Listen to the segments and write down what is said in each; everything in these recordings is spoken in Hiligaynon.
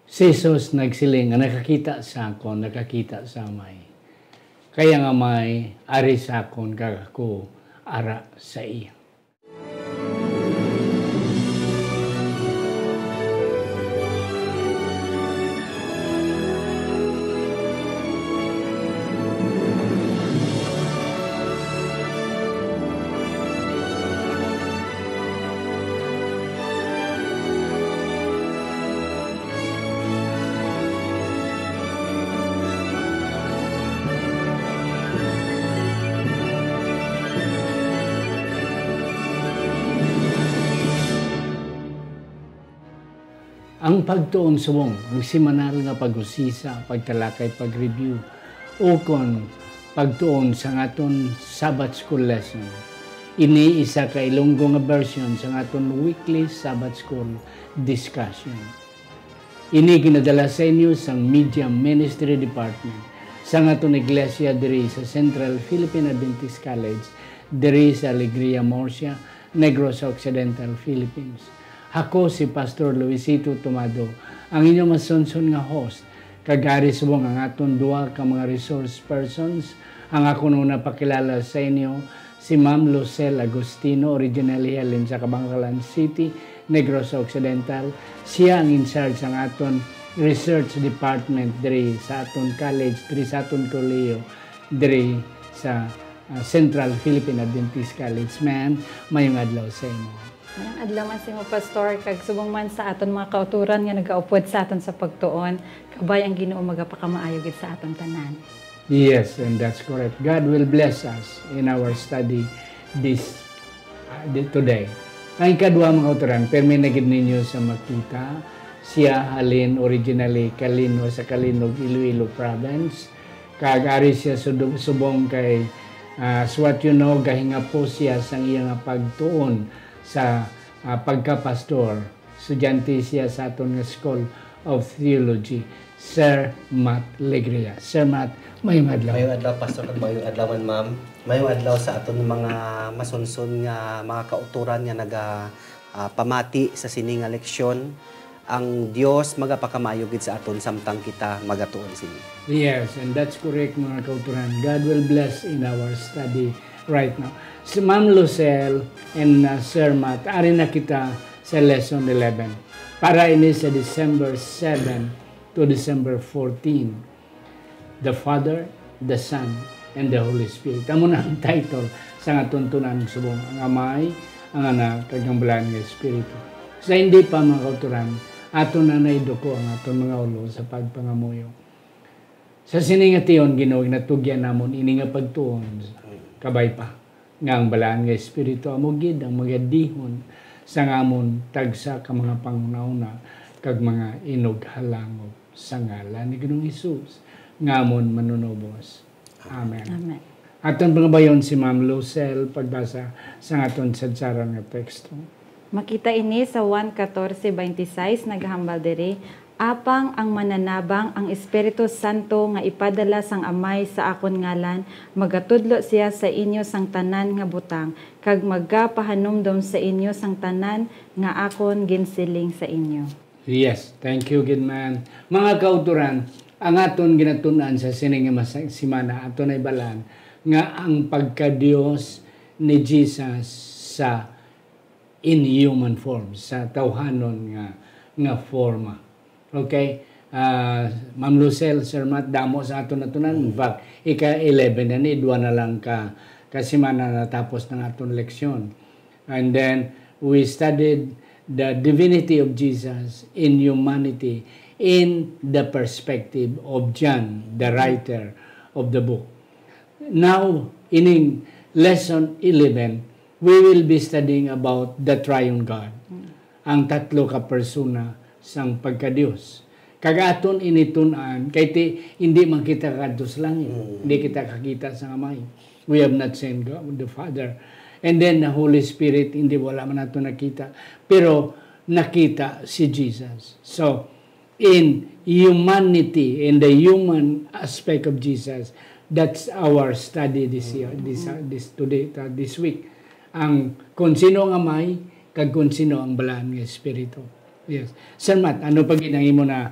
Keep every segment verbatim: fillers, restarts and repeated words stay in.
Si Jesus nagsiling nga nakakita sa akon, nakakita sa Amay. Kay ang Amay ari sa akon, kag ako ara sa iya. Ang pagtuon subong, ang semanal nga pag-usisa, pagtalakay, pag-review, ukon pagtuon sa aton Sabbath School lesson. Ini isa ka Ilonggo nga version sa aton weekly Sabbath School discussion. Ini ginadala sa inyo sang Media Ministry Department sang aton iglesia diri sa Central Philippine Adventist College, diri sa Alegria, Murcia, Negros Occidental, Philippines. Ako si Pastor Luisito Tomado, ang inyo masunson nga host, kag ari subong ang aton duha ka mga resource persons. Ang akon una pakilala sa inyo, si Ma'am Lucel Agustino, originally halin sa Kabankalan City, Negros Occidental. Sia ang in charge sang aton research department diri sa aton college, diri sa aton kolehiyo, diri sa, ah, Central Philippine Adventist College. Ma'am, mayong adlaw sa imo. Mayong adlaw man sa imo, Pastor, kag subong man sa aton mga kautoran nga nagaupod sa aton sa pagtuon, kabay ang Ginoo magapakamaayo gid sa aton tanan. Yes, and that's correct. God will bless us in our study this, uh, di-, today. Ang ikadua, mga kautoran, permi na gid ninyo sa makita, sia halin originally Calino, sa Calinog, Iloilo Province. Kag ari sia sudong-, subong kay, ah, as what you know, gahingapos sia sang iya nga pagtuon sa, ah, pagkapastor. Estudyante sia sa aton nga School of Theology, Sir Matt Legria. Sir Matt, mayong adlaw. Mayong adlaw, Pastor, kag mayong adlaw man, ma'am. Mayong adlaw sa aton mga masunson nga mga kautoran nga naga, ah, pamati sa sini nga leksyon. Ang Dios magapakamaayo gid sa aton samtang kita magatuon sini. Yes, and that's correct, mga kautoran. God will bless in our study right now. Si Ma'am Lucel and, uh, Sir Matt, ari na kita sa lesson eleven. Para ini sa December seven to December fourteen. The Father, the Son, and the Holy Spirit. Amo na ang title sa aton tun-an subong, ang Amay, ang Anak, kag ang Balaan nga Espiritu. Sa hindi pa, mga kautoran, aton na naiduko ang aton mga ulo sa pagpangamuyo. Sa sini nga tion, Ginoo, ginatugyan namon ini nga pagtuon, kabay pa nga ang Balaan nga Espiritu amo gid ang magadihon sang amon tagsa ka mga panghunahuna kag mga inughalangop sa ngalan ni Ginoong Hesus nga amon Manunubos. Amen. Amen. Aton pangabayon si Ma'am Lucel pagbasa sang aton sadsaran nga teksto. Makita ini sa Juan fourteen twenty-six, nagahambal diri, "Apang ang Mananabang, ang Espiritu Santo nga ipadala sang Amay sa akon ngalan, magatudlo sia sa inyo sang tanan nga butang, kag magapahanumdom sa inyo sang tanan nga akon ginsiling sa inyo." Yes, thank you, good man. Mga kautoran, ang aton ginatun-an sa sini nga mas-, simana, aton naibalaan nga ang pagka-Dios ni Jesus sa in human form, sa tawhanon nga, nga forma. Okay? Ah, Ma'am Lucel, Sir Matt, damo sa aton natunan. In fact, ika-eleven na ni, dua na lang ka, ka semana natapos ng aton leksyon. And then, we studied the divinity of Jesus in humanity in the perspective of John, the writer of the book. Now, ining lesson eleven, we will be studying about the triune God, ang tatlo ka persona sang pagka-Dios. Kag aton ini tun-an, kay ti, hindi man kita kadto sa langit. Mm. Hindi kita kakita sa Amay. We have not seen God the Father. And then, the Holy Spirit, hindi, wala man nato nakita. Pero nakita si Jesus. So, in humanity, in the human aspect of Jesus, that's our study this year, this, uh, this today, uh, this week. Ang kung sino ang Amay, kag kung sino ang Balaan nga Espiritu. Yes. Sir Matt, ano pa gid ang imo na,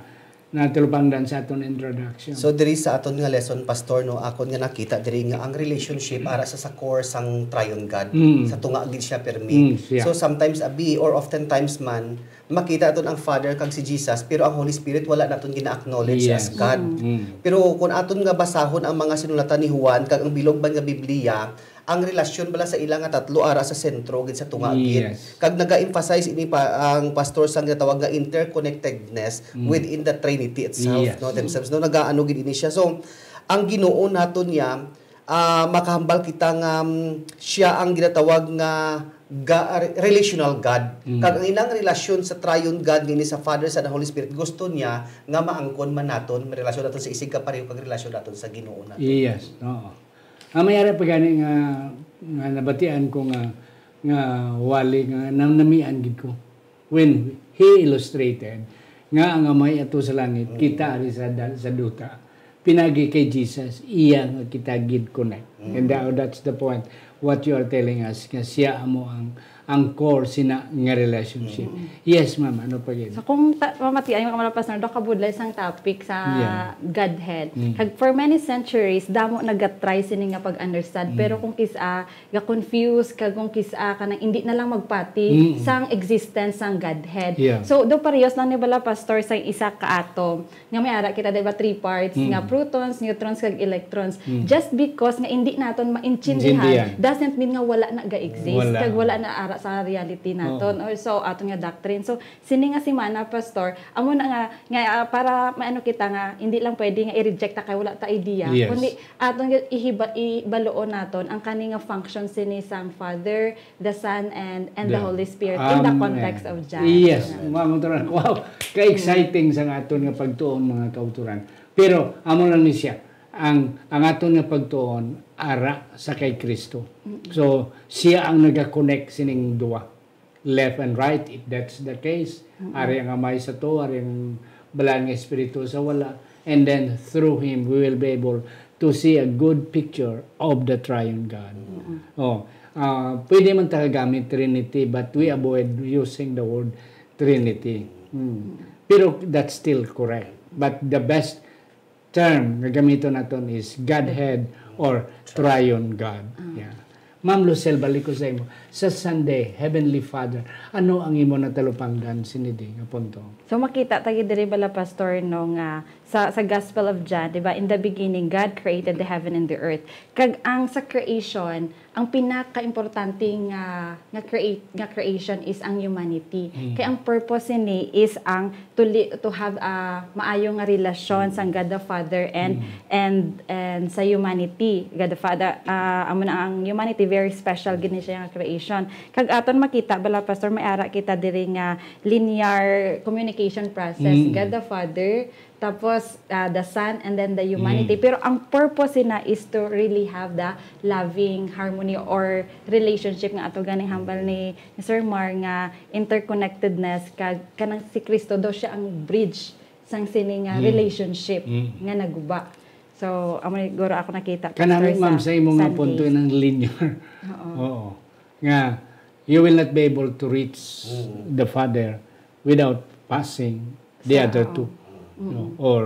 Natalupangdan sa aton introduction. So, diri sa aton nga lesson, Pastor, no, akon nga nakita diri nga ang relationship ara sa, sa core sang triune God, Mm. sa tunga gid siya pirmi. Mm, siya. So, sometimes abi, or oftentimes man, makita naton ang Father kag si Jesus, pero ang Holy Spirit wala naton gina-acknowledge as Yes. God. Mm. Pero kung aton nga basahon ang mga sinulatan ni Juan kag ang bilog man nga Biblia, ang relasyon bala sa ila nga tatlo ara sa sentro gid, sa tunga gid. Yes. Kag naga-emphasize ini pa ang pastor sang ginatawag nga interconnectedness Mm. within the Trinity itself, Yes. no, themselves, no, nagaano gid ini siya. So, ang Ginoo naton niya, ah, makahambal kita nga, mm, siya ang ginatawag nga ga-, re-, relational God. Mm. Kag ang ilang relasyon sa triune God, nga ini sa Father, Son, and Holy Spirit, gusto niya nga maangkon man naton, may relasyon naton sa isig kapareho kag relasyon naton sa Ginoo naton. Yes, oo. Ah, may ara pa gani nga, nga nabatian ko nga, nga wali nga namnamian gid ko. When he illustrated nga ang Amay ato sa langit, Mm. kita ari sa da-, sa duta. Pinagi kay Jesus, iya nga kita gid connect. Mm. And that, that's the point. What you are telling us, nga siya amo ang, ang core sina nga relationship. Mm. Yes, ma'am, ano pa gid? So, kung ta-, mamatian mo, mga pastor, do kabudlay sang topic sa Yeah. Godhead. Mm. Kag for many centuries, damo nagatry sini nga pag-understand. Mm. Pero kung kis-, ah, ga-confuse, kag kung kis-, ah, kanang hindi na lang magpati Mm. sang existence sang Godhead. Yeah. So, do parehas lang ni bala, pastor, sa isa ka atom. Nga may ara kita, di ba, three parts, Mm. nga protons, neutrons, kag electrons. Mm. Just because nga hindi naton maintindihan, Intindihan. doesn't mean nga wala na ga-exist, Wala. kag wala na ara sa reality naton, Oh. or so aton nga doctrine. So, sini nga semana, pastor, amo na nga, nga, ah, para maano kita nga, hindi lang pwede nga i-reject ta kay wala ta idea, Yes. kundi aton nga ihiba-, ibaluon naton ang kani nga function sini sang Father, the Son, and, and the The Holy Spirit in the Amen. context of John. Yes, Amen. Mga kauturan. Wow, ka-exciting sa aton nga pagtuon, mga kauturan. Pero amo lang ni siya, ang, ang aton nga pagtuon ara sa kay Kristo. Mm-mm. So, siya ang nagakonect sining duwa, left and right, if that's the case. Mm-mm. Ari ang Amay sa to, ari ang Balaan nga Espiritu sa wala. And then, through him, we will be able to see a good picture of the triune God. Mm-mm. Oh, ah, pwede man ta gamit Trinity, but we avoid using the word Trinity. Mm. Pero that's still correct. But the best term nga gamiton naton is Godhead or Triune God. Mm. Yeah. Ma'am Lucille, balik ko sa imo. Sa Sunday, Heavenly Father, ano ang imo natalupangdan sini di nga punto? So, makita ta gid diri bala, Pastor, no, nga sa, sa Gospel of John, di ba, "In the beginning, God created the heaven and the earth." Kag ang sa creation, ang pinakaimportante nga, nga create, nga creation is ang humanity. Mm. Kay ang purpose sini is ang to li-, to have a maayo nga relasyon sang God the Father and, Mm. and, and sa humanity. God the Father, ah, amo na ang humanity, very special gid ni siya nga creation. Kag aton makita bala, Pastor, may ara kita diri nga linear communication process. Mm. God the Father, tapos, ah, the Son, and then the humanity. Mm. Pero ang purpose na is to really have the loving harmony or relationship nga ato ganing hambal ni, ni Sir Mar nga interconnectedness kag kanang si Kristo daw siya ang bridge sang sini nga Mm. relationship Mm. nga naguba. So, amo ni guro ako nakita, Kanami, Pastor, ma'am, sa sa imo nga Sunday. punto nang linear. Oo. Oo. Nga, you will not be able to reach Mm. the Father without passing the Sa, other oo. two. Mm. No? Or,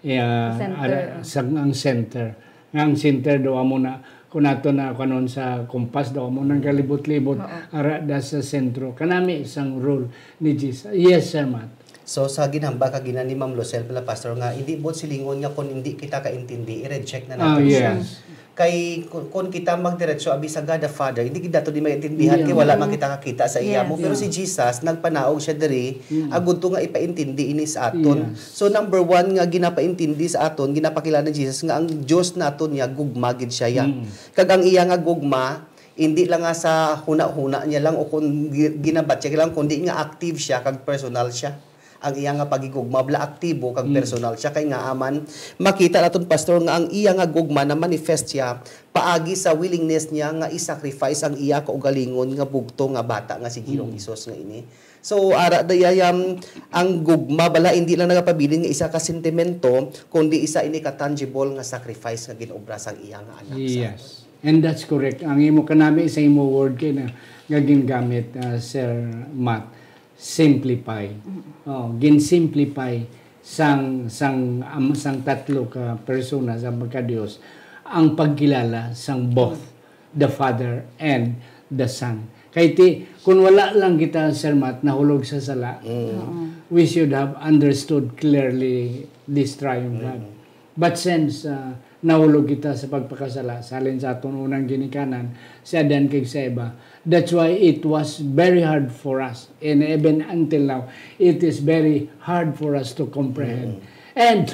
yeah, Sa center. ara-, sa, ang center. Nga ang center daw amo na, kung nato na kanon sa compass daw amo nang kalibot-libot, Oo. ara da sa sentro. Kanami isang rule ni Jesus. Yes, Sir Matt. So, sa ginhambal kag gina ni Ma'am Lucille pala, Pastor, nga hindi buot silingon nga kung hindi kita kaintindi, i-reject na Ah, nato siya. yes. Kay ku-, kung kita magdiretso abi sa God the Father, hindi gid nato di maintindihan Yeah. kay wala man Mm. kita kakita sa iya Yes. mo. Pero Yeah. si Jesus, nagpanaog siya diri, Mm. agud to nga ipaintindi ini sa aton. Yes. So, number one nga ginapaintindi sa aton, ginapakilala ni Jesus nga ang Dios naton niya, gugma gid siya, ya. Mm. Kag ang iya nga gugma, hindi lang nga sa huna-huna niya lang o kung gi-, ginabatya lang, kundi nga active siya kag personal siya. Ang iya nga paghigugma, bala aktibo kag Mm. personal siya. Kay nga aman, makita naton, Pastor, nga ang iya nga gugma na-manifest siya paagi sa willingness niya nga i-sacrifice ang iya kaugalingon nga bugto nga bata nga si Ginoong Mm. Hesus nga ini. So, ara dayayam ang gugma, bala, hindi lang nagapabilin nga isa ka sentimento, kundi isa ini ka tangible nga sacrifice nga gin-obra sang iya nga anak sa Yes. aton. And that's correct. Ang imo kanami sa imo word kay na, nga gingamit, ah, Sir Matt, simplify. Mm. Oh, gin-simplify sang, sang, am-, sang tatlo ka persona sa pagka-Dios ang pagkilala sang both the Father and the Son. Kay ti, kung wala lang kita, Sir Matt, nahulog sa sala, Oo. we should have understood clearly this triune God. But since, ah, nahulog kita sa pagpakasala, salin sa aton unang ginikanan, si Adan kag si Eva, that's why it was very hard for us. And even until now, it is very hard for us to comprehend. And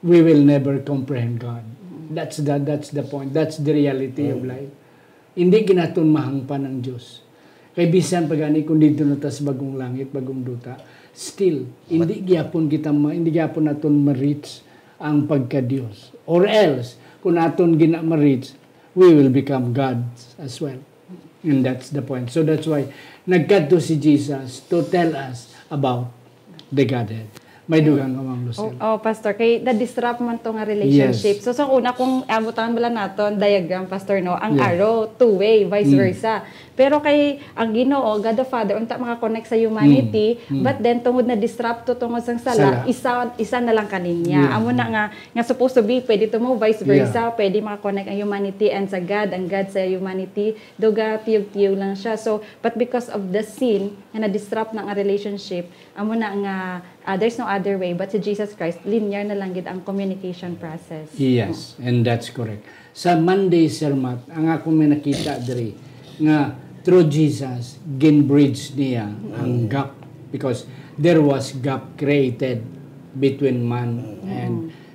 we will never comprehend God. That's the, that's the point. That's the reality of life. Hindi gid naton mahangpan ang Dios. Kay bisan pa gani kung dito na ta sa bagong langit, bagong duta, still, hindi gyapon kita ma-, hindi gyapon naton ma-reach ang pagka-Dios. Or else, kung naton gina ma-reach, we will become gods as well. And that's the point. So that's why nagkadto si Jesus to tell us about the Godhead. May dugang ka, Ma'am Lucille. Oh, oh, Pastor, kay na-disrupt man to nga relationship. Yes. So, sa una, kung abutangan bala naton diagram, Pastor, no, ang Yeah. arrow, two-way, vice Mm. versa. Pero kay ang Ginoo, God the Father, unta maka-connect sa humanity, Mm. Mm. but then tungod na-disrupt to tungod sang sala, Sala. isa, isa na lang ka linya. Yeah. Amo na nga, nga supposed to be, pwede to mo vice Yeah. versa, pwede maka-connect ang humanity and sa God, ang God sa humanity, do gatiyog-tiyog lang siya. So, but because of the sin, nga na-disrupt na ang relationship, amo na nga, ah, there's no other way but si Jesus Christ, linear na lang gid ang communication process. Yes, and that's correct. Sa Monday sermon, ang akong may nakita diri nga through Jesus, gin-bridge niya ang Mm. gap because there was gap created between man Mm. and,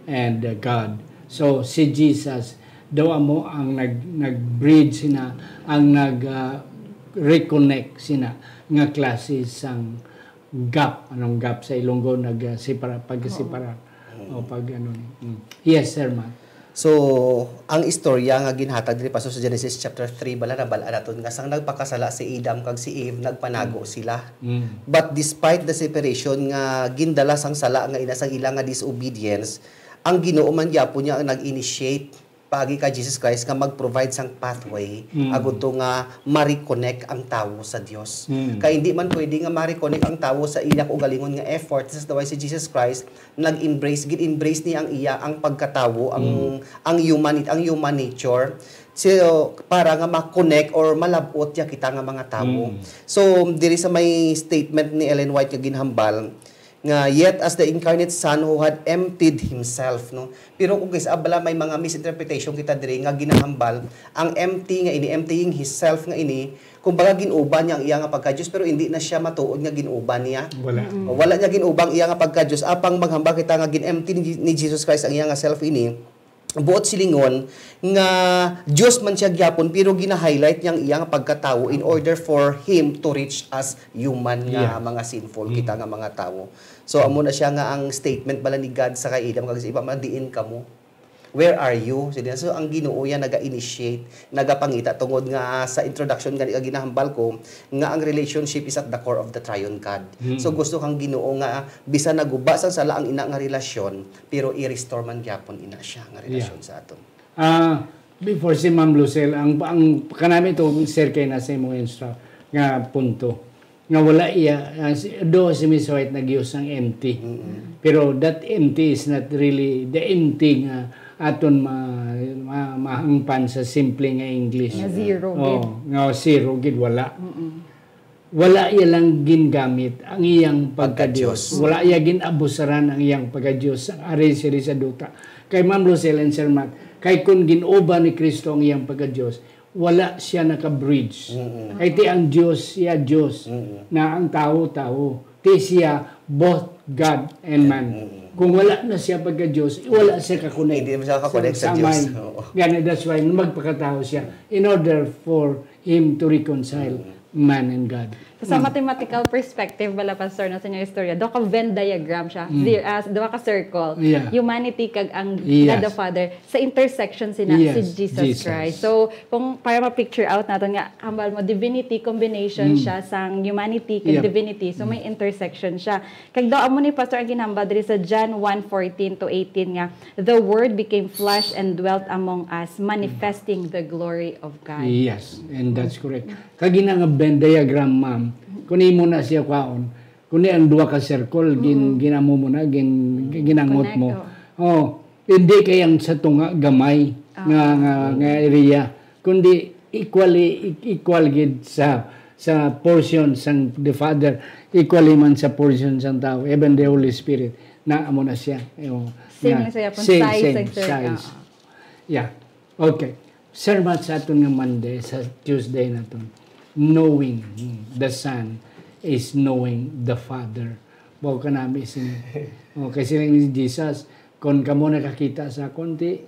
and, uh, God. So, si Jesus daw amo ang nag-, nag-bridge sina, ang nag, uh, reconnect sina nga klase sang gap. Anong gap sa Ilonggo? Nag, uh, separa, pagkasepara. Oo. O pag ano ni. Mm. Yes, sir, ma. So, ang istorya nga ginhatag diri, Pastor, sa Genesis chapter three, bala, nabal-an naton nga sang nagpakasala si Adam kag si Eve, nagpanago Mm. sila. Mm. But despite the separation nga gindala sang sala nga ina sang ila nga disobedience, ang Ginoo man gyapon niya ang nag-initiate paagi kay Jesus Christ nga mag-provide sang pathway Mm. agud to nga ma-reconnect ang tawo sa Dios. Mm. Kay hindi man pwede nga ma-reconnect ang tawo sa iya kaugalingon nga effort. That's why si Jesus Christ nag-embrace, gin-embrace niya ang iya, ang pagkatawo, ang, Mm. ang humanity, ang human nature. So, para nga ma-connect or malab-ot niya kita nga mga tawo. Mm. So, diri sa may statement ni Ellen White nga ginhambal, nga, "Yet as the incarnate Son who had emptied himself," no? Pero kung kis-, abala, may mga misinterpretation kita diri nga ginahambal, ang empty nga ini, emptying himself nga ini, kumbaga, gin-uban niya ang iya nga pagka-Dios, pero hindi na siya matuod nga gin-uban niya. Wala. Mm. O, wala niya gin-uban ang iya nga pagka-Dios. Apang maghambal kita nga gin-empty ni, ni Jesus Christ ang iya nga self ini, buot silingon nga Dios man siya gyapon, pero gina-highlight niya ang iya nga pagkatawo in order for him to reach us human nga Yeah. mga sinful Mm. kita nga mga tawo. So, amo na siya nga ang statement bala ni God sa kay Adam kag sa Eva, "Diin kamo? Where are you?" Sila, so, ang Ginoo yan naga-initiate, nagapangita tungod nga sa introduction gani nga ginahambal ko nga ang relationship is at the core of the triune God. Mm. So, gusto kang Ginoo nga bisan naguba sang sala ang ina nga relasyon, pero i-restore man gyapon ina siya nga Yeah. relasyon sa aton. Ah, before si Ma'am Lucille, ang, ang kanami to, sir, kay na sa imong insta nga punto nga wala iya, ah, si, do si Miss White nag-use ng empty. Mm-mm. Pero that empty is not really the empty nga aton ma-, ma-, mahangpan sa simple nga English. Nga zero, Oh, gid. nga zero gid, wala. Mm-mm. Wala iya lang gingamit ang iyang pagka-Dios. Pagka-Dios. Wala iya gin-abusaran ang iyang pagka-Dios, ang ari siri sa duta. Kay Ma'am Lucille and Sir Matt, kay kun gin-uban ni Kristo ang iyang pagka-Dios, wala siya naka-bridge. Mm-mm. Kay ti ang Dios, siya Dios, Mm-mm. na ang tawo, tawo. Ti siya both God and man. Mm-mm. Kung wala na siya pagka-Dios, wala siya ka-connect Hindi siya ka-connect sa sa Dios. Amay. Oo. Gani, that's why magpakatawo siya in order for him to reconcile Mm. man and God. So, sa Mm. mathematical perspective bala, Pastor, no, sa inyong istorya, duha ka Venn diagram siya. Mm. Zero, ah, duha ka circle. Yeah. Humanity kag ang Yes. God the Father. Sa intersection sina Yes, si Jesus Jesus. Christ. So, kung para ma-picture out naton nga, hambal mo, divinity combination Mm. siya sang humanity kag Yep. divinity. So, may Mm. intersection siya. Kag daw, amo ni Pastor ang ginhambal diri sa John one fourteen to eighteen nga, "The Word became flesh and dwelt among us, manifesting the glory of God." Yes, and that's correct. Kag ina nga Venn diagram, ma'am, kung imo na siya kwaon, Kundi ang duha ka circle, gin-, Mm-mm. ginamo mo na, gin-, ginangot mo. Connect, oh. Oh, hindi kay ang sa tunga gamay nga, Ah. nga, nga area, kundi equally, e-, equal gid sa, sa portion sang the Father, equally man sa portion sang tao, even the Holy Spirit, na amo na siya. Oh, Same nga, na siya pun same, size, same sir. Size. Ah. Yeah. Okay. Sir, Mat, sa aton nga Monday, sa Tuesday naton, knowing the Son is knowing the Father. Mao kanami sini. Oh, kay siling ni Jesus, "Kon kamo nakakita sa akon, ti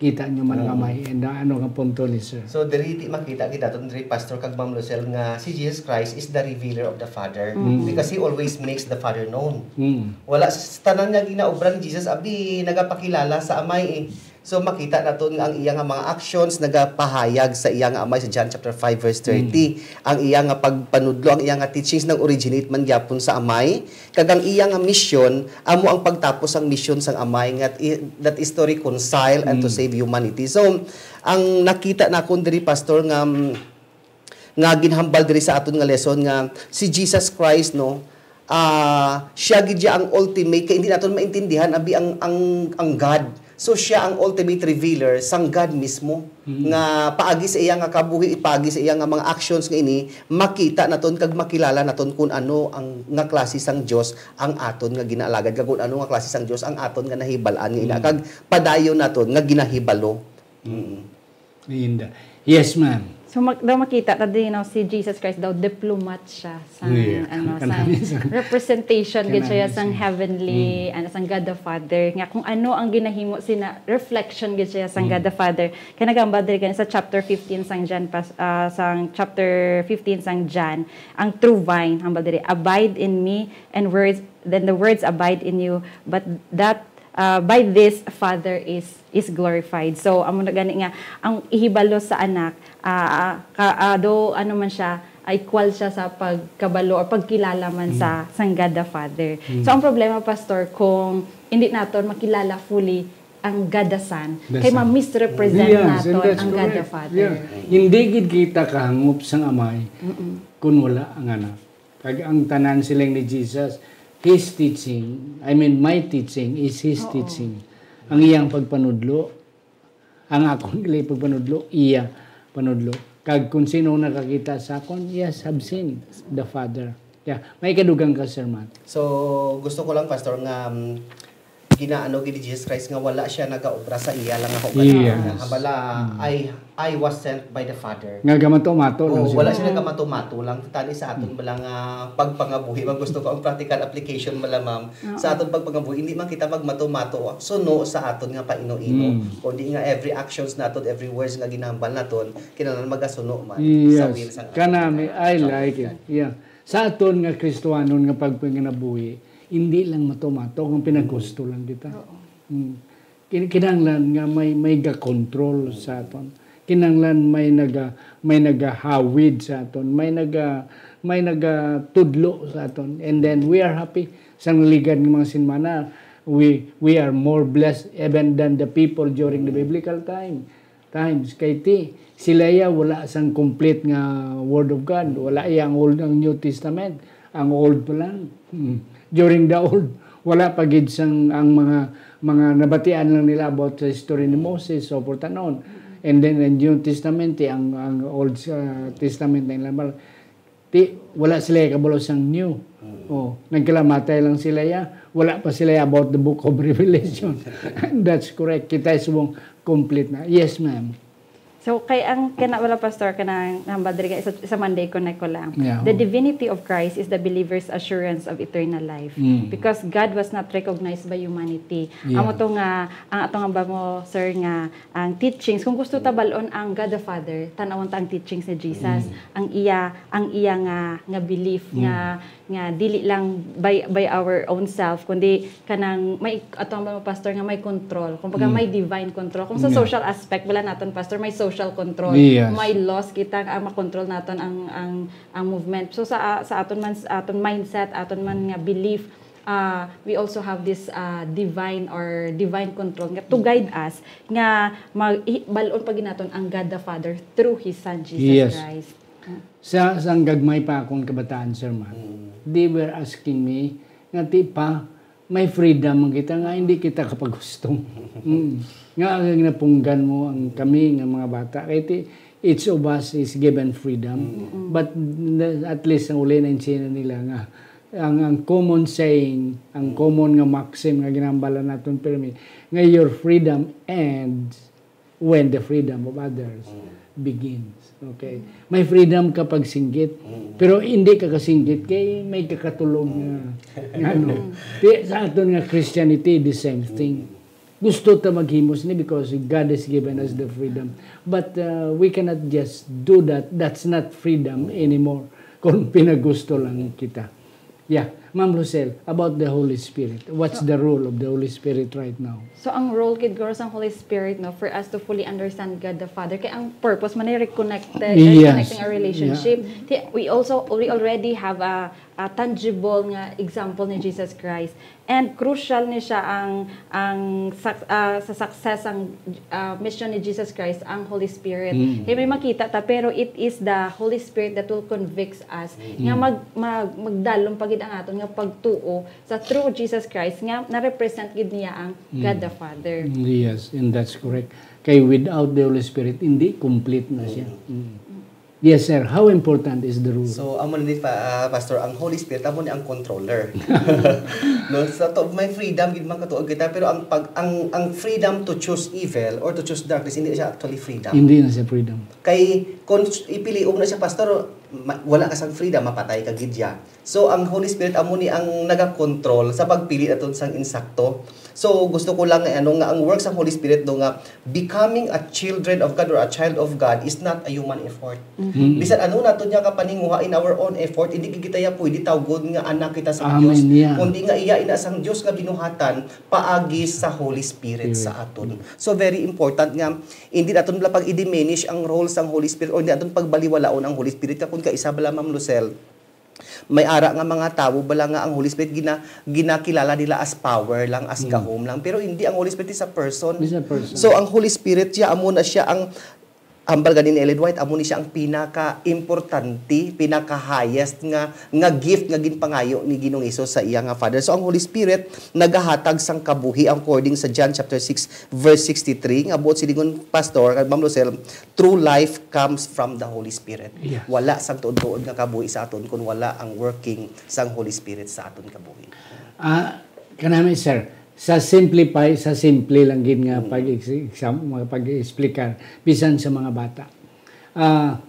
kita nyo man ang Ah. Amay." And, ah, ano nga punto ni Sir? So, diri ti makita kita naton diri, Pastor kag Ma'am Lucille, nga si Jesus Christ is the revealer of the Father. Mm. Because he always makes the Father known. Mm. Wala sa, sa tanan nga ginaobra ni Jesus, abi, nagapakilala sa Amay, eh. So, makita naton nga ang iya nga mga actions nagapahayag sa iya nga Amay sa John chapter five verse thirty. Mm. Ang iya nga pagpanudlo, ang iya nga teachings nag-originate man gyapon sa Amay, kag ang iya nga misyon amo ang pagtapos sang misyon sang Amay, nga i-, that is to reconcile and to Mm. save humanity. So, ang nakita nakon diri, Pastor, nga, mm, nga ginhambal diri sa aton nga lesson nga si Jesus Christ, no, ah, siya gid siya ang ultimate, kay hindi naton maintindihan abi ang, ang, ang God. So, siya ang ultimate revealer sang God mismo, Mm. nga paagi sa iya nga kabuhi, paagi sa iya nga mga actions nga ini, makita naton kag makilala naton kung ano ang, nga klase sang Dios ang aton nga ginaalagad, kag kung ano nga klase sang Dios ang aton nga nahibal-an nga ina, Mm. kag padayon naton nga ginahibalo. Mm. Linda. Yes, ma'am. So, mak-, daw makita ta din, no, si Jesus Christ daw, diplomat siya sa, Yeah. ano, Ang sa kanami sa representation gid siya kanami sang sa heavenly, Mm. ano, sang God the Father. Nga kung ano ang ginahimo sina, reflection gid siya sang Mm. God the Father. Kaya nagambal diri gani sa chapter fifteen sang John, pas-, ah, sang chapter fifteen sang John, ang true vine, hambal diri, "Abide in me and words, then the words abide in you, but that, uh, by this Father is, is glorified." So, amo na gani nga, ang ihibalo sa Anak, ah, ah, ka, ah, do, ano man siya, ah, equal siya sa pagkabalo or pagkilala man Mm. sa, sang God the Father. Mm. So, ang problema, Pastor, kung hindi naton makilala fully ang God the Son, The kay Son. ma-misrepresent Yes, and naton that's ang God the correct. Father. Yeah. Hindi gid kita kahangop sang Amay Mm-mm. kung wala ang Anak. Kag ang tanan siling ni Jesus, his teaching, I mean, my teaching is his Oo. teaching. Ang iyang pagpanudlo, ang akon gali pagpanudlo, iya panudlo. Kag kung sino nakakita sa akon, yes, have seen the Father. Yeah, may kadugang ka, Sir Matt. So, gusto ko lang, Pastor, nga, um, ginaano gid ni Jesus Christ nga wala siya nagaobra sa iya lang nga kaugalingon. Yes. Nga, hambala, Mm. "I, I was sent by the Father." Nga gamato-mato lang Oo, siya. wala siya Mm. nagamato-mato lang. Tani sa aton Mm. bala nga pagpangabuhi, mag-, gusto ko ang practical application bala, ma'am. Oo. Sa aton pagpangabuhi, hindi man kita magmato-mato, suno sa aton nga paino-ino. Mm. Kundi nga every actions naton, every words nga ginahambal naton, kinahanglan magasuno man sa Yes. will sang aton Kanami, nga I like it. Panginoon. Yeah. Sa aton nga Kristiyanon nga pagpanginabuhi, hindi lang mato-mato, kung pinaghusto lang kita. Oo. Mm. Kin-, kinahanglan nga may, may ga-control sa aton. Kinahanglan may naga-, may nagahawid sa aton, may naga-, may nagatudlo sa aton. And then we are happy. Sang naligan nga mga sinmana, we, we are more blessed even than the people during the biblical time. times. Kay ti, sila ya wala sang complete nga Word of God. Wala ya ang Old, ang New Testament. Ang Old pa lang. Hmm. During the Old, wala pa gid sang ang mga, mga nabatian lang nila about sa history ni Moses, so forth and on. And then, ang New Testament, ti, ang, ang Old, uh, Testament na ilang Ti, wala sila kabalo sang new. Mm. Oh, nagkalamatay lang sila ya. Wala pa sila about the book of Revelation. That's correct. Kita subong complete na. Yes, ma'am. So, kay ang kana wala, Pastor, kana nambal diri ka, sa, sa Monday ko na ko lang. Yeah, The oh. divinity of Christ is the believer's assurance of eternal life. Mm. Because God was not recognized by humanity. Yeah. Amo to nga, ang ato nga ba mo, sir, nga ang teachings, kung gusto ta Mm. bal-on ang God the Father, tan-awon ta ang teachings ni Jesus. Mm. Ang iya, ang iya nga, nga belief Mm. nga, nga dili lang by, by our own self, kundi kanang may, ato ang mga pastor nga may control. Kumbaga, Mm. may divine control. Kung sa Yeah. social aspect, wala naton, pastor, may social control. Yes. May laws kita nga makontrol naton ang, ang, ang movement. So, sa, sa aton man, aton mindset, aton man nga belief, ah, we also have this, ah, divine or divine control nga to guide us, nga mag-, i-, bal-on pa gid naton ang God the Father through His Son, Jesus Yes. Christ. Sa, sa ang gagmay pa akong kabataan, Sir Matt, Mm. They were asking me nga, "Ti pa, may freedom man kita nga hindi kita kapaghusto." Mm. Nga ang napunggan mo ang kami nga mga bata. Kay ti, each of us is given freedom. Mm. But the, at least ang uli na insina nila nga ang, ang common saying, ang common nga maxim nga ginambala naton permi, nga your freedom ends when the freedom of others Mm. begins. Okay? May freedom ka pagsinggit, Mm. pero hindi ka kasinggit kay may kakatulog nga, nga ano. Di, sa aton nga Christianity, the same thing. Gusto ta maghimo sini because God has given us the freedom. But, uh, we cannot just do that. That's not freedom anymore. Kung pinagusto lang kita. Yeah, Ma'am Rosel, about the Holy Spirit. What's So, the role of the Holy Spirit right now? So, ang role gid guro sang Holy Spirit, no, for us to fully understand God the Father, kay ang purpose man ay reconnected, Yes. reconnecting our relationship. Yeah. Ti-, we also, we already have a, a tangible nga example ni Jesus Christ. And crucial ni siya ang, ang suc-, ah, sa success ang, ah, mission ni Jesus Christ, ang Holy Spirit. Mm. Kay may makita ta, pero it is the Holy Spirit that will convict us Mm. nga mag-, mag-, magdalom pa gid ang aton nga pagtuo sa through Jesus Christ nga na-represent gid niya ang Mm. God the Father. Mm, yes, and that's correct. Kay without the Holy Spirit, hindi complete na siya. Mm. Mm. Yes, sir. How important is the role? So, amo ni pa, ah, Pastor, ang Holy Spirit, amo ni ang controller. No? So, to, may freedom gid man katuog kita, pero ang pag, ang, ang freedom to choose evil or to choose darkness, hindi siya actually freedom. Hindi na siya freedom. Kay kung s-, ipilion na siya, Pastor, ma-, wala ka sang freedom, mapatay ka gid ya. So, ang Holy Spirit amo ni ang nagakontrol sa pagpili naton sang insakto. So, gusto ko lang nga, ano, nga ang work sang Holy Spirit do nga becoming a children of God or a child of God is not a human effort. Mhm. Bisan ano naton niya kapaninguha in our own effort, hindi gid kita ya pwede tawgon nga anak kita sa Amen Dios, niya. kundi nga iya ina sang Dios nga binuhatan paagi sa Holy Spirit Spirit. sa aton. So, very important nga hindi naton bala pag i-diminish ang role sang Holy Spirit o hindi naton pagbaliwalaon ang Holy Spirit. Kay kung kaisa bala, Ma'am Lucel, may ara nga mga tawo bala nga ang Holy Spirit gina-, ginakilala nila as power lang, as Mm. gahom lang. Pero hindi, ang Holy Spirit is a person. Is a person. So, ang Holy Spirit siya, amo na siya ang, hambal gani ni Ellen White, amo ni siya ang pinaka-importante, pinaka-highest nga, nga gift nga ginpangayo ni Ginoong Hesus sa iya nga Father. So, ang Holy Spirit nagahatag sang kabuhi, according sa John chapter six, verse sixty-three, nga buot silingon, Pastor, Ma'am Lucel, true life comes from the Holy Spirit. Yes. Wala sang tuod-tuod nga kabuhi sa aton kung wala ang working sang Holy Spirit sa aton kabuhi. Ah, kanami, sir, sa simplify, sa simple lang gid nga Mm. pag-ex-, exam-, mga pag-explicar, bisan sa mga bata. Ah,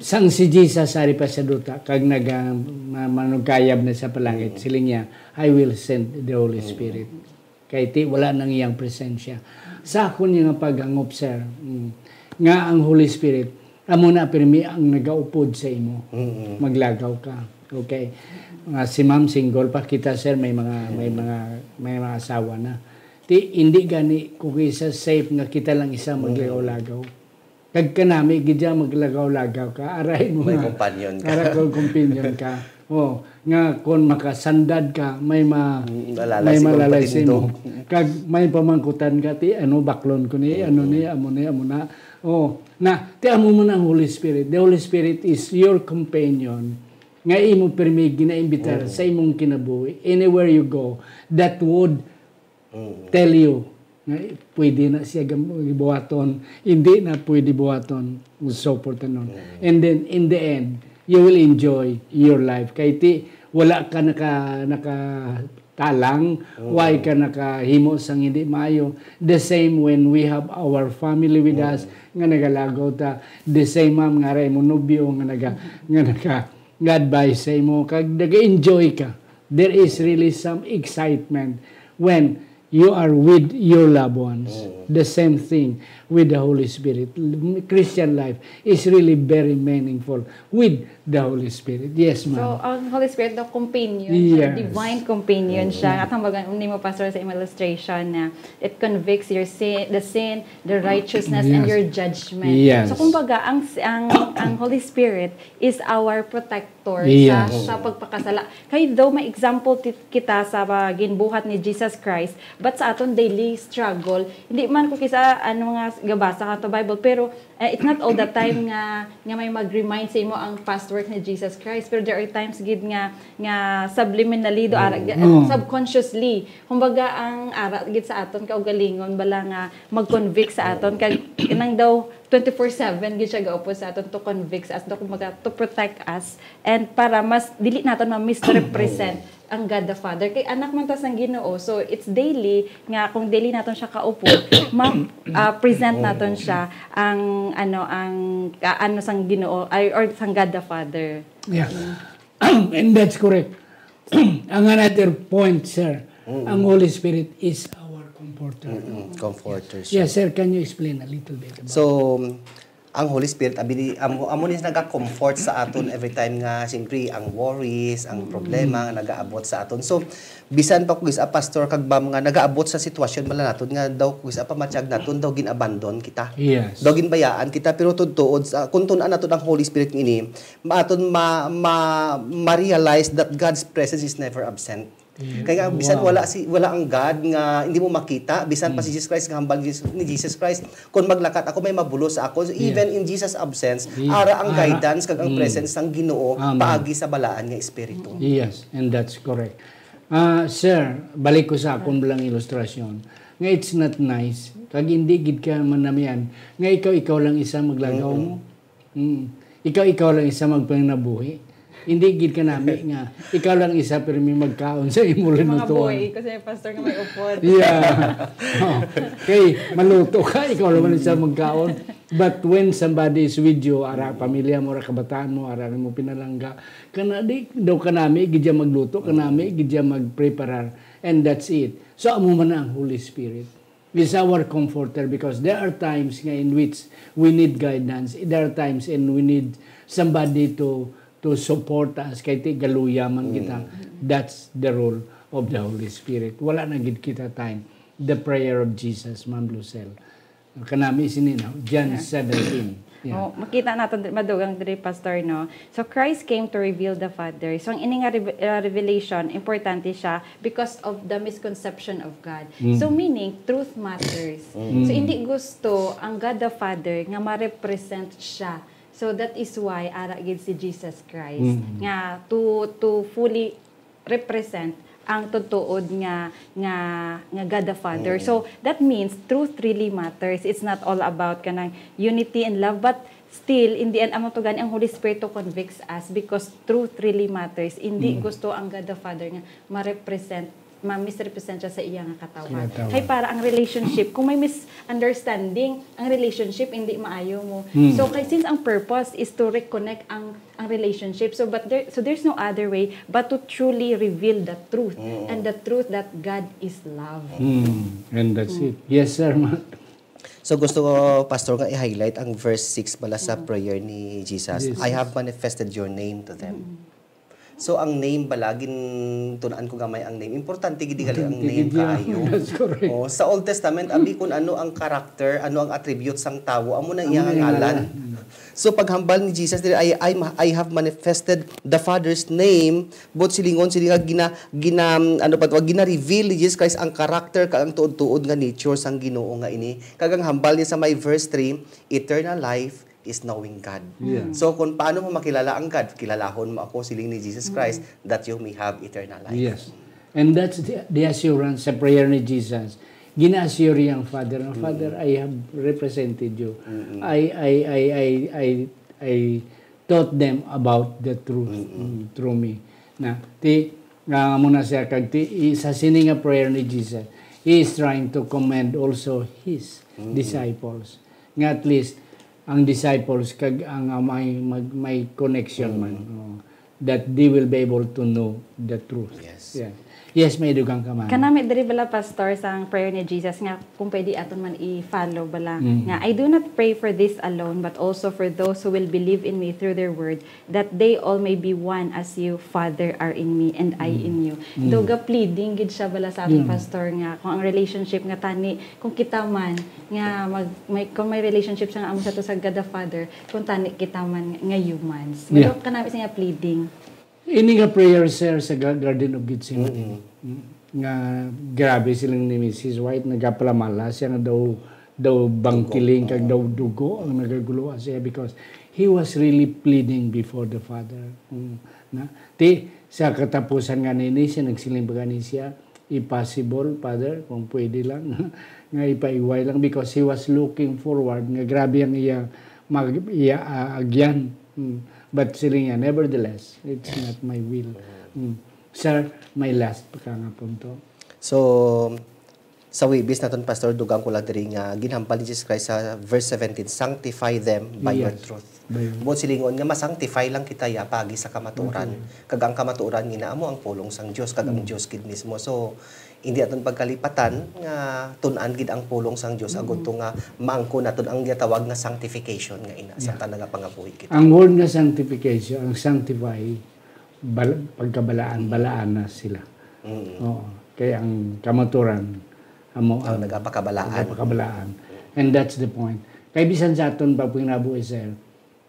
sang si Jesus ari pa sa duta, kag naga-, ma-, manugkayab na sa palangit, Mm. siling niya, "I will send the Holy Mm. Spirit." Kay ti wala nang iyang presensya. Sa akon nga paghangop, sir, mm, nga ang Holy Spirit, amo na pirmi ang nagaupod sa imo. Mm-mm. Maglagaw ka. Okay. Nga si ma'am single pa kita, sir, may mga, may Mm. mga, may mga asawa na. Ti, hindi gani kung isa safe nga kita lang isa Mm. maglagaw-lagaw. Kag kanami gid ya maglagaw-lagaw ka, aray mo May nga. companion ka. Ara ko companion ka. Oh, nga kon makasandad ka, may ma-, Mm, malalay may si malalay Kumpatindo. simo. Kag may pamangkutan ka, ti, ano, baklon ko ni, ano ni, Mm. amo ni, amo na. Oh, na, ti amo man ang Holy Spirit. The Holy Spirit is your companion. Nga imo pirmi ginaimbitar Mm. sa imong kinabuhi. Anywhere you go, that would Mm. tell you nga pwede na siya gam-, buhaton, hindi na pwede buhaton, so forth and on. Mm. And then, in the end, you will enjoy your life. Kay ti, wala ka naka-, nakatalang, Mm. why ka nakahimo sang hindi maayo. The same when we have our family with Mm. us, nga nagalagaw ta. The same, ma'am, nga ra imo nobyo, nga naga-, nga naga-, nga advice sa imo, kag nag-enjoy ka. There is really some excitement when you are with your loved ones. Mm. The same thing with the Holy Spirit. Christian life is really very meaningful with the Holy Spirit. Yes, ma'am. So, ang Holy Spirit daw companion siya, Yes. divine companion Mm. siya. At ang baga nimo, Pastor, sa imong illustration na it convicts your sin, the sin, the righteousness, and Yes. your judgment. Yes. So, kumbaga, ang, ang, ang Holy Spirit is our protector Yes. sa, sa pagpakasala. Kay though may example ti-, kita sa, ah, ginbuhat ni Jesus Christ, but sa aton daily struggle, hindi man ko kisa ano nga gabasa ka to Bible, pero, eh, it's not all the time nga, nga may mag-remind sa imo ang pastor work ni Jesus Christ. Pero there are times gid nga, nga subliminally, do ara, Mm. Mm. subconsciously. Kumbaga, ang ara gid sa aton kaugalingon bala nga mag-convict sa aton. Kag kanang daw twenty-four seven gid siya gaupod sa aton to convict us, do kumbaga, to protect us, and para mas dili naton ma-misrepresent ang God the Father. Kay anak man ta sang Ginoo, so it's daily nga kung daily naton siya kaupod, ma-, ah, present naton siya ang, ano, ang, ah, ano sang Ginoo, ay, or sang God the Father. Yeah. And that's correct. Ang another point, sir, Mm. ang Holy Spirit is our comforter. Mm-mm. Comforter siya. Yes, sir, can you explain a little bit about So, ang Holy Spirit, abi ni, amo, amo ni naga-comfort sa aton every time nga, siyempre, ang worries, ang Mm. problema nga nagaabot sa aton. So, bisan pa kung isa, Pastor, kag Ma'am, nga nagaabot sa sitwasyon man naton nga daw kung isa pa matyag naton, daw gin-abandon kita. Yes. Daw ginbayaan kita, pero tuod-tuod, sa, kung tun-an naton ang Holy Spirit nga ini, maaton ma-, ma-, ma-realize that God's presence is never absent. Yeah. Kaya nga, bisan Wow. wala si, wala ang God nga hindi mo makita, bisan pa Mm. si Jesus Christ, nga hambal ni Jesus, ni Jesus Christ, "Kung maglakat ako, may mabulos sa ako." So, Yeah. even in Jesus' absence, Yeah. ara ang Ara. guidance kag ang Mm. presence sang Ginoo Amen. paagi sa balaan nga Espiritu. Yes, and that's correct. Ah, sir, balik ko sa akon lang ilustrasyon nga it's not nice. Kag hindi gid ka manamian nga ikaw, ikaw lang isa maglagaw Mm-mm. mo. Mm. Ikaw, ikaw lang isa magpanginabuhi. Hindi gid ka nami nga ikaw lang isa pirmi magkaon sa imo Mga linutuan. Buhi, kasi may pastor nga may upod. Yeah. Oh. Kay maluto ka, ikaw lang isa magkaon. But when somebody is with you, ara pamilya mo, ara kabataan mo, ara mo pinalangga, kana di daw kanami gid siya magluto, kanami gid siya magpreparar. And that's it. So, amo man na ang Holy Spirit. Is our comforter because there are times nga in which we need guidance. There are times in we need somebody to to support us kay ti galuya man kita. Mm. That's the role of the Holy Spirit. Wala na gid kita time. The prayer of Jesus, Ma'am Lucille. Kanami sini, no? John Yeah. seventeen. Yeah. Oh, makita naton diri, madugang diri, Pastor, no? So, Christ came to reveal the Father. So, ang ini nga reve-, uh, revelation, importante siya because of the misconception of God. Mm. So, meaning, truth matters. Mm. So, hindi gusto ang God the Father nga ma-represent siya. So, that is why ara gid si Jesus Christ Mm. nga to, to fully represent ang tutuod nga, nga, nga God the Father. Mm. So, that means truth really matters. It's not all about kanang unity and love, but still, in the end, amo to gani ang Holy Spirit to convicts us because truth really matters. Hindi Mm. gusto ang God the Father nga ma-represent, ma-misrepresent siya sa iya nga katawhan. Sa katawhan. Kay para ang relationship, kung may misunderstanding, ang relationship hindi maayo mo. Mm. So, kay, since ang purpose is to reconnect ang ang relationship. So, but there, so there's no other way but to truly reveal the truth Mm. and the truth that God is love. Mm, and that's Mm. it. Yes, sir, Mark. So, gusto ko, Pastor, nga i-highlight ang verse six bala sa Mm. prayer ni Jesus. Yes. "I have manifested your name to them." Mm. So, ang name bala, gintun-an ko gamay ang name. Importante gid gali ang Importante name gid yan. Kaayo. That's correct. Oh, sa Old Testament, abi kun ano ang character, ano ang attributes sang tawo, amo na Amo iya na nga iya ngalan. ngalan. Mm. So, paghambal ni Jesus diri, "I, I, I have manifested the Father's name," but silingon sini nga gina-, gina-, ano pa to, gina-reveal ni Jesus Christ ang character kag ang tuod-tuod nga nature sang Ginoo nga ini. Kag ang hambal niya sa may verse three, "Eternal life is knowing God." Yeah. So, kung paano mo makilala ang God? "Kilalahon mo ako," siling ni Jesus Mm. Christ, "that you may have eternal life." Yes. And that's the, the assurance sa prayer ni Jesus. Gina-assure niya ang Father, "Father, Mm. I have represented you. Mm-mm. I, I, I, I, I, I taught them about the truth, Mm-mm. mm, through me." Na, ti, nga mo na siya, kag ti, i-, sa sini nga prayer ni Jesus, he is trying to commend also his Mm-mm. disciples. Nga at least, ang disciples, kag ang, ah, may, mag-, may connection Mm. man. Oh. That they will be able to know the truth. Yes. Yeah. Yes, may dugang ka man. Kanami diri bala, Pastor, sang prayer ni Jesus nga kung pwede aton man i-follow bala Mm. nga, "I do not pray for this alone, but also for those who will believe in me through their word, that they all may be one as you, Father, are in me and I Mm. in you." Mm. Daw ga-pleading gid siya bala sa aton, Yeah. Pastor, nga kung ang relationship nga tani, kung kita man nga mag-, may, kung may relationship siya nga amo sa to sa God the Father, kung tani kita man nga humans. Yeah. Daw kanami siya nga pleading. Ini nga prayer, sir, sa Ga-, Garden of Gethsemane, Mm. mm, nga grabe siling ni Missus White, nagapalamala siya nga daw, daw bangkiling Dugo. kag daw dugo ang nagaguluha siya because He was really pleading before the Father. Mm, na, ti, sa katapusan nga nini, siya nagsiling pa gani siya, "If possible, Father, kung pwede lang, nga ipaiway lang," because he was looking forward nga grabe ang iya mag-, iya, ah, agyan. Mm. But siling niya, "Nevertheless, it's not my will." Mm. Sir, my last pa ka nga punto. So, sa Huwebes naton, Pastor, dugang ko lang diri nga ginhambal ni Jesus Christ sa verse seventeen, "Sanctify them by your Yes. truth." By your Buot silingon nga ma-sanctify lang kita ya pagi sa kamatuoran. Kamatuoran. Kag ang kamatuoran nga amo ang pulong sang Dios, kag ang Mm. Dios gid mismo. So, hindi aton pagkalipatan nga tun-an gid ang pulong sang Dios, Mm. agud to nga maangkon naton ang ginatawag nga sanctification nga ina, Yeah. samtang nagapangabuhi kita. Ang word nga sanctification, ang sanctify, bal-, pagkabalaan, Mm. balaan na sila. Mm. Oo. Kay ang kamaturan, amo Ang ang nagapakabalaan. nagapakabalaan. And that's the point. Kay bisan sa aton pagpanginabuhi, sir,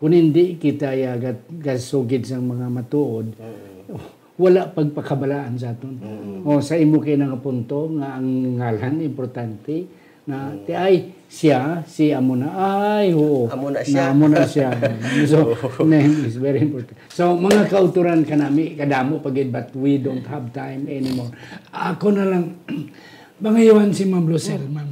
kung hindi kita ya gat-, gasugid sang mga matuod, Mm. wala pagpakabalaan sa aton. Mm. O, sa imo kay nga punto nga ang ngalan importante, na, Mm. ti, ay, siya, si amo na, ay, oo. Amo na Na siya. amo na siya. So, Oo. name is very important. So, mga kauturan kanami, kadamo pa gid, but we don't have time anymore. Ako na lang, mangayawan si Ma'am Lucille, Mm. ma'am.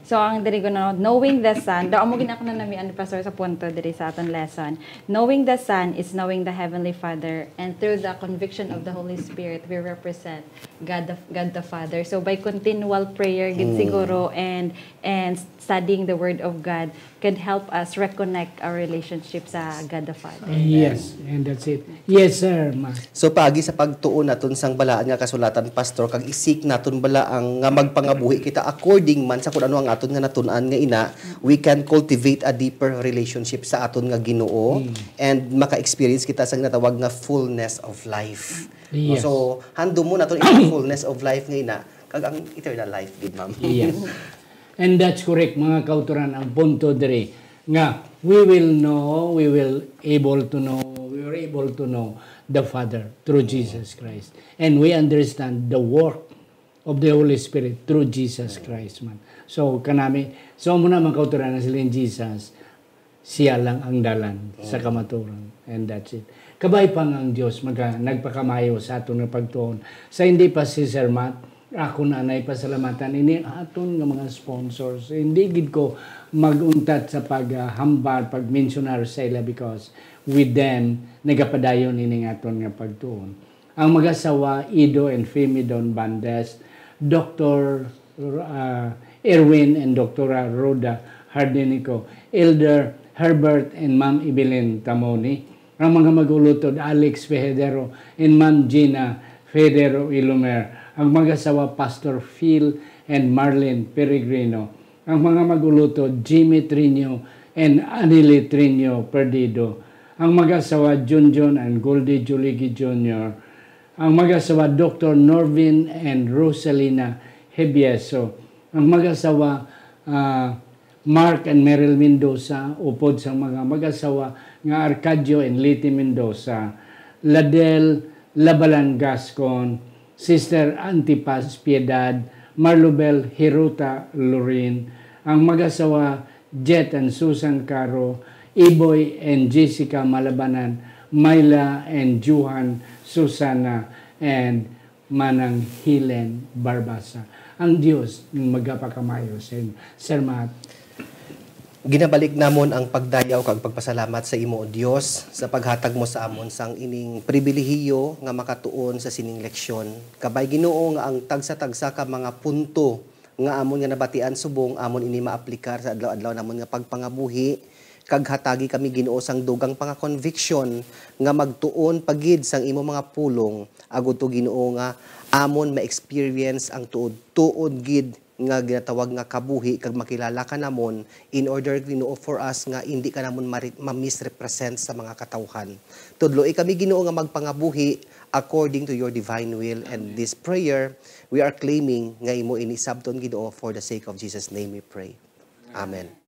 So, ang diri ko na, knowing the Son, daw amo gid ako na namian, Pastor, sa punto diri sa aton lesson. Knowing the Son is knowing the Heavenly Father, and through the conviction of the Holy Spirit, we represent God the, God the Father. So, by continual prayer gid Mm. siguro and, and studying the Word of God can help us reconnect our relationship sa God the Father. Yes, and that's it. Yes, sir, ma. So, paagi sa pagtuon naton sang balaan nga kasulatan, Pastor, kag isik naton bala ang nga magpangabuhi kita according man sa kun ano ang aton nga natun-an nga ina, we can cultivate a deeper relationship sa aton nga Ginoo, Mm. and maka-experience kita sa ginatawag nga fullness of life. Yes. So, handumon naton ang fullness of life nga ina, kag ang eternal life gid, ma'am. Yes. And that's correct, mga kauturan, ang punto diri nga we will know, we will able to know, we were able to know the Father through Mm. Jesus Christ. And we understand the work of the Holy Spirit through Jesus Mm. Christ man. So, kanami, so muna, mga kauturan, na siling Jesus, siya lang ang dalan sa Mm. kamatuoran. And that's it. Kabay pa nga ang Dios maga-, nagpakamayo sa aton nga pagtuon. Sa hindi pa si Sir Matt, ako na anay pasalamatan ini aton nga mga sponsors. Hindi gid ko mag-untat sa paghambal, pag-mensionar sa ila because with them, nagapadayon ini nga aton nga pagtuon. Ang mag-asawa, Ido and Femi Don Bandes, Doctor, ah, Erwin and Doctora Rhoda Hardinico, Elder Herbert and Ma'am Evelyn Tamoni, ang mga mag-ulutod, Alex Fejadero and Ma'am Gina Fejadero Ilumer, ang mag-asawa, Pastor Phil and Marlene Peregrino, ang mga mag-ulutod, Jimmy Trinio and Anili Trinio Perdido, ang mag-asawa, Junjun and Goldie Juligi Junior, ang mag-asawa, Doctor Norvin and Rosalina Hebieso, ang mag-asawa, ah, Mark and Meryl Mendoza, upod sa mga mag-asawa nga Arcadio and Liti Mendoza, Ladel Labalan Gascon, Sister Antipas Piedad, Marlubel Hiruta Lorin, ang mag-asawa Jet and Susan Caro, Iboy and Jessica Malabanan, Myla and Johan Susana, and Manang Helen Barbasa. Ang Dios magapakamayo sa inyo. Sir Matt. Ginabalik namon ang pagdayaw kag pagpasalamat sa imo, O Dios, sa paghatag mo sa amon sang ining pribilehiyo nga makatuon sa sining leksyon. Kabay, Ginoo, nga ang tagsa-tagsa ka mga punto nga amon nga nabatian subong amon ini maaplikar sa adlaw-adlaw namon nga pagpangabuhi, kag hatagi kami, Ginoo, sang dugang pa nga conviction nga magtuon pa gid sang imo mga pulong, agud to, Ginoo, nga amon ma-experience ang tuod-tuod gid nga ginatawag nga kabuhi kag makilala ka namon, in order, Ginoo, for us nga indi ka namon mari-, ma-misrepresent sa mga katawhan. Tudloi kami, Ginoo, nga magpangabuhi according to your divine will. And this prayer, we are claiming nga imo ini sabton, Ginoo, for the sake of Jesus' name we pray. Amen.